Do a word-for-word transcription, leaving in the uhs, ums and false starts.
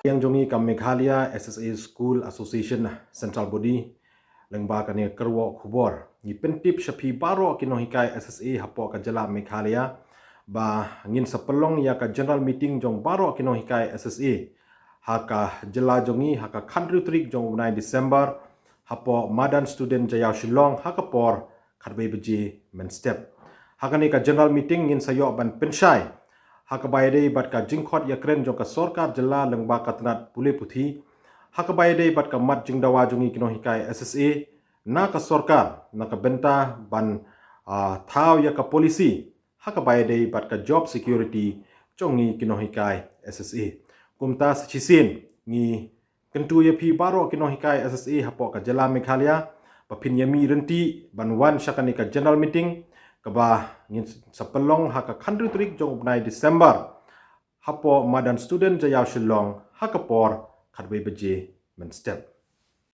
Yang jong ngi ka Meghalaya S S A School Association Central Body, lyngba kane ka kyrwoh khubor, ngi pyntip sha phi baroh ki nonghikai S S A hapoh ka jylla Meghalaya ba ngin sa pynlong ïa ka general meeting jong baroh ki nonghikai S S A ha ka jylla jong ngi ha ka khathynriew tarik jong u bnai December hapoh Madan Student Jaïaw Shillong ha ka por khatwei baje mynstep. Ha kane ka general meeting ngin sa ïoh ban pynshai ha kaba ïadei bad ka jingkhot ïakren jong ka sorkar jylla lyngba ka tnat pule puthi, ha kaba ïadei bad ka mat jingdawa jong ngi ki nonghikai S S A na ka sorkar na ka bynta ban, ah, thaw ïa ka policy ha kaba ïadei bad ka job security jong ngi ki nonghikai S S A. Kumta sa shisien ngi kyntu ïa phi baroh ki nonghikai S S A hapoh ka jylla Meghalaya ba phin ïa mih rynti ban wan sha kane ka general meeting kaba ngin sa pynlong ha ka khathynriew tarik jong u bnai December hapoh Madan Student Jaïaw Shillong ha ka por khatwei baje mynstep.